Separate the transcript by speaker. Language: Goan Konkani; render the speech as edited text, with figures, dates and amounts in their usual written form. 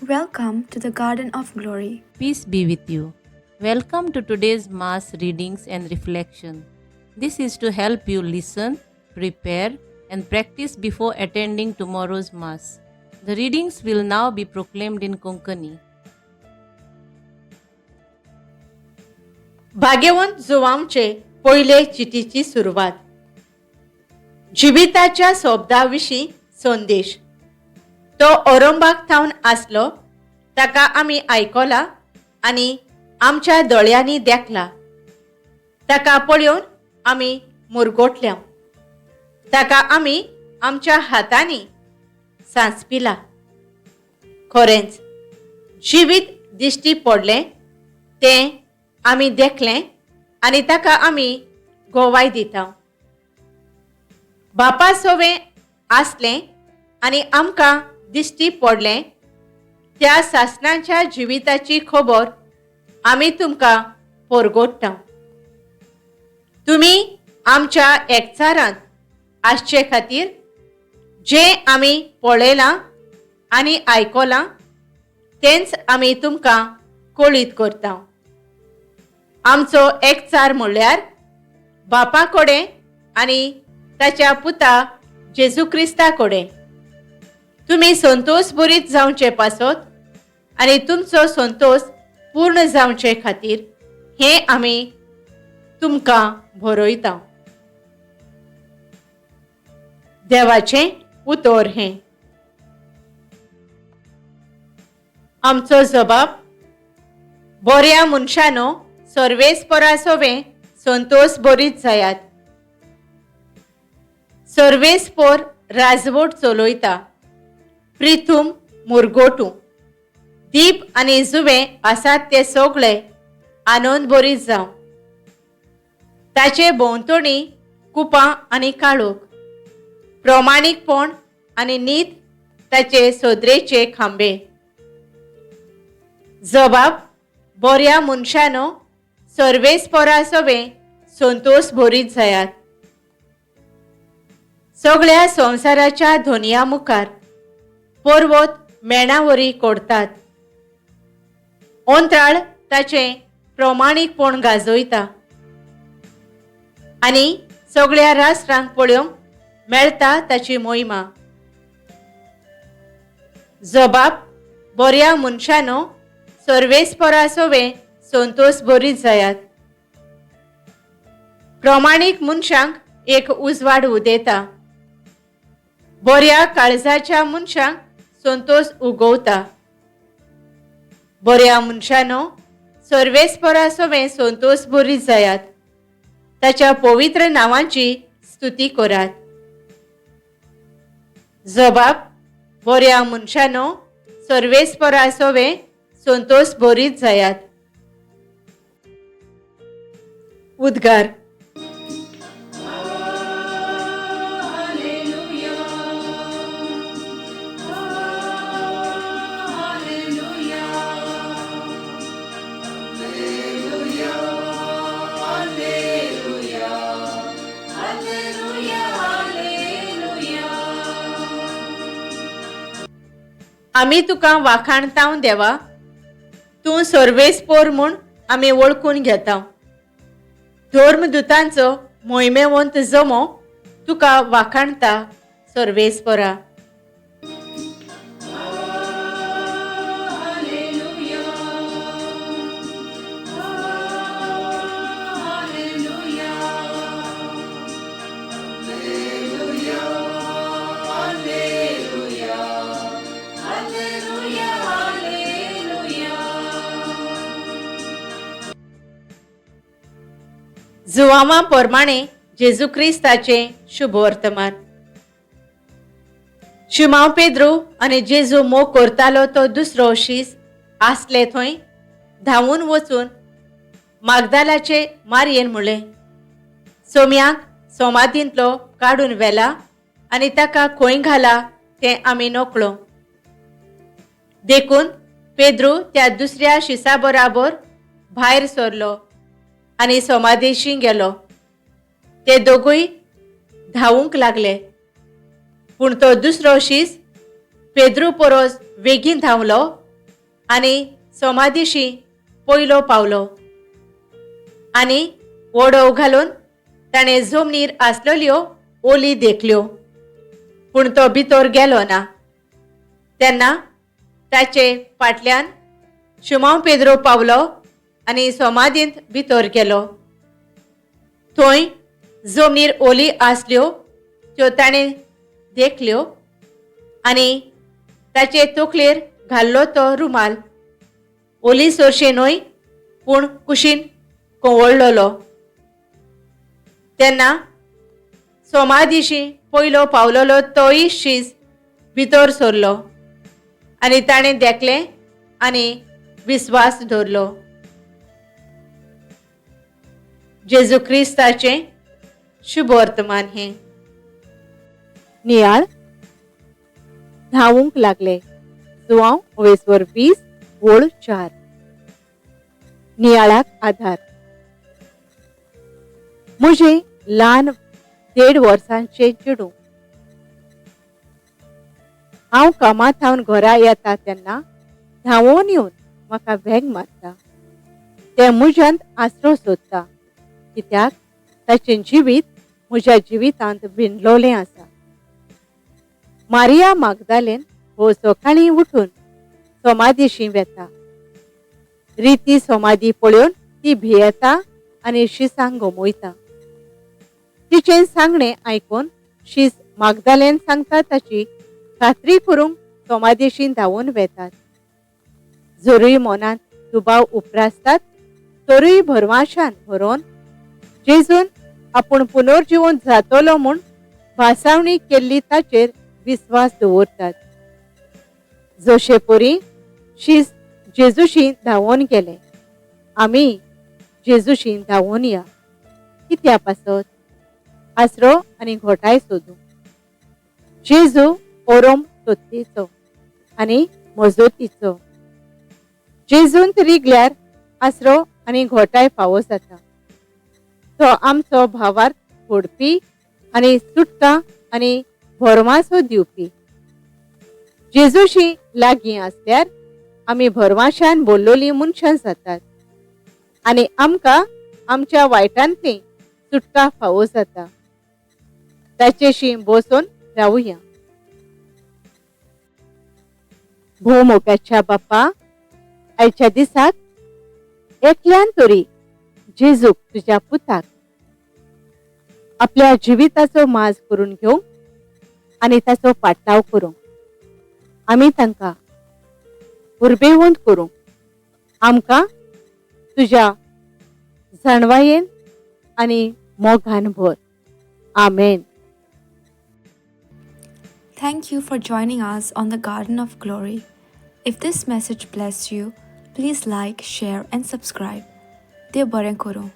Speaker 1: Welcome to the Garden of Glory.
Speaker 2: Peace be with you. Welcome to today's Mass readings and reflection. This is to help you listen, prepare, and practice before attending tomorrow's Mass. The readings will now be proclaimed in Konkani.
Speaker 3: भाग्यवंत जुवांचे पयले चिटीची सुरवात. जिविताच्या सोबदा विशीं संदेश. तो औरंबाक थावन आसलो, ताका आमी आयकला आनी आमच्या दोळ्यांनी देखला. ताका पळोवन आमी मुरगोटल्या, ताका आमी आमच्या हातांनी सांसपिला. खरेंच जिवीत दिश्टी पडलें तें आमी देखलें आनी ताका आमी गोवाय दिता. बापा सोवें आसलें आनी आमकां दिश्टी पडलें त्या सासणाच्या जिविताची खबर आमी तुमकां परगोडटा. तुमी आमच्या एकचारांत आसचे खातीर जें आमी पळयलां आनी आयकलां तेंच आमी तुमकां कळीत करता. आमचो एकचार म्हणल्यार बापा कडेन आनी ताच्या पुता जेजू क्रिस्ता कडेन. तुमी संतोश बरीत जावचे पासत आनी तुमचो संतोश पूर्ण जावचे खातीर हें आमी तुमकां बरयता. देवाचें उतर हें. आमचो जबाब: बऱ्या मनशानो, सर्वेस्परा सोवें संतोश बरीत जायात. सर्वेस्पोर राजवट चलयता. प्रिथूम मुरगोटू दीप आनी जुवे आसात ते सगळे आनंद बरीत जावं. ताचे भोंवतणी कुपां आनी काळोख, प्रमाणीकपण आनी नीत ताचे सोदरेचे खांबे. जबाब: बऱ्या मनशानो, सर्वेस्परा सोवें संतोश भरीत जायात. सगळ्या संवसाराच्या धोनया मुखार पर्वत मेणावरी कोडतात. अंत्राळ ताचें प्रमाणीकपण गाजयता आनी सगळ्या राष्ट्रांक पळोवंक मेळटा ताची मोहिमा. जबाब: बऱ्या मनशानो, सर्वेस्परा सोवें संतोश बरीत जायात. प्रमाणीक मनशांक एक उजवाड उदेता, बऱ्या काळजाच्या मनशांक संतोश उगवता. बऱ्या मनशानो, सर्वेस्परा सोवें संतोश बरीत जायात. ताच्या पवित्र नांवांची स्तुती करात. जबाब: बऱ्या मनशानो, सर्वेस्परा सोवें संतोश बरीत जायात. उद्गार. आमी तुका वाखाणताव देवा, तूं सर्वेस्पोर म्हूण आमी वळखून घेता. धर्मदुतांचो मोहिमेवंत जमो तुका वाखाणता सर्वेस्पोरा. जुवामा प्रमाणे जेजू क्रिस्ताचें शुभवर्तमान. शिमांव पेद्रू आनी जेजू मोग करतालो तो दुसरो शीस आसले थंय धांवून वचून मागदालाचे मारयेन म्हणलें, सोम्याक सोमादींतलो काडून व्हेला आनी ताका खंय घाला तें आमी नकळो. देखून पेद्रू त्या दुसऱ्या शिसा बराबर भायर सरलो आनी सोमादेशी गेलो. ते दोगूय धांवूंक लागले, पूण तो दुसरो शीस पेद्रू परस बेगीन धांवलो आनी सोमादिशी पयलो पावलो आनी ओडोव घालून ताणें जमनीर आसलेल्यो ओली देखल्यो, पूण तो भितर गेलो ना. तेन्ना ताचे फाटल्यान शिमांव पेद्रो पावलो आनी सोमादींत भितर गेलो. थंय जमनीर ओली आसल्यो त्यो ताणें देखल्यो आनी ताचे तकलेर घाल्लो तो रुमाल ओली सोरशे न्हय पूण कुशीन कोवळ्ळलो. तेन्ना सोमादिशी पयलो पावलेलो तोय शीस भितर सरलो आनी ताणें देखलें आनी विस्वास दवरलो. जेजू क्रिस्ताचें शुभवर्तमान हें. नियाळ धांवूंक लागले. जुवांव ओवेसवर 20 ओळ 4. नियाळाक आधार. म्हजें ल्हान 1.5 वर्सांचें चेडूं हांव कामा थावन घरा येता तेन्ना धांवून येवन म्हाका वेंग मारता. तें म्हज्यांत आसरो सोदता, कित्याक ताचें जिवीत म्हज्या जिवितांत भिनलोलें आसा. मारिया मागदालेन हो सकाळीं उठून सोमादिशी वेता. रिती सोमादी पळोवन ती भियेता आनी शिसांक गमयता. तिचें सांगणें आयकून शीस मागदालेन सांगता ताची खात्री करूंक सोमादेशी धांवून वेतात. जरूय मनांत दुबाव उप्रासतात तरूय भरवाशान भरोवन जेजून आपूण पुनर्जिवन जातलो म्हूण भासावणी केल्ली ताचेर विस्वास दवरतात. जशे परी शीस जेजूशी धांवून गेले, आमी जेजूशी धांवून या. कित्या पासत आसरो आनी घोटाय सोदूं. जेजू ओरोम सोदतेचो आनी मजोतीचो. जेजूंत रिगल्यार आसरो आनी घोटाय फावो जाता. तो आमचो भावार्थ घोडपी आनी सुटका आनी भरमासो दिवपी. जेजूशी लागीं आसल्यार आमी भरवाशान बोल्लोलीं मनशां जातात आनी आमकां आमच्या वायटांतली सुटका फावो जाता. ताचेशी बसून रावुया. भोव मोगाच्या बाप्पा, आयच्या दिसाक एकल्यान तरी जेजूक तुज्या पुताक आपल्या जिविताचो माज करून घेवंक आनी ताचो पाटलाव करूंक आमी तांकां उर्बेवंत करूंक आमकां तुज्या जाणवायेन आनी मोगान भर. आमेन.
Speaker 1: Thank you for joining us on the Garden of Glory. If this message blessed you, please like, share, and subscribe. देव बरें करूं.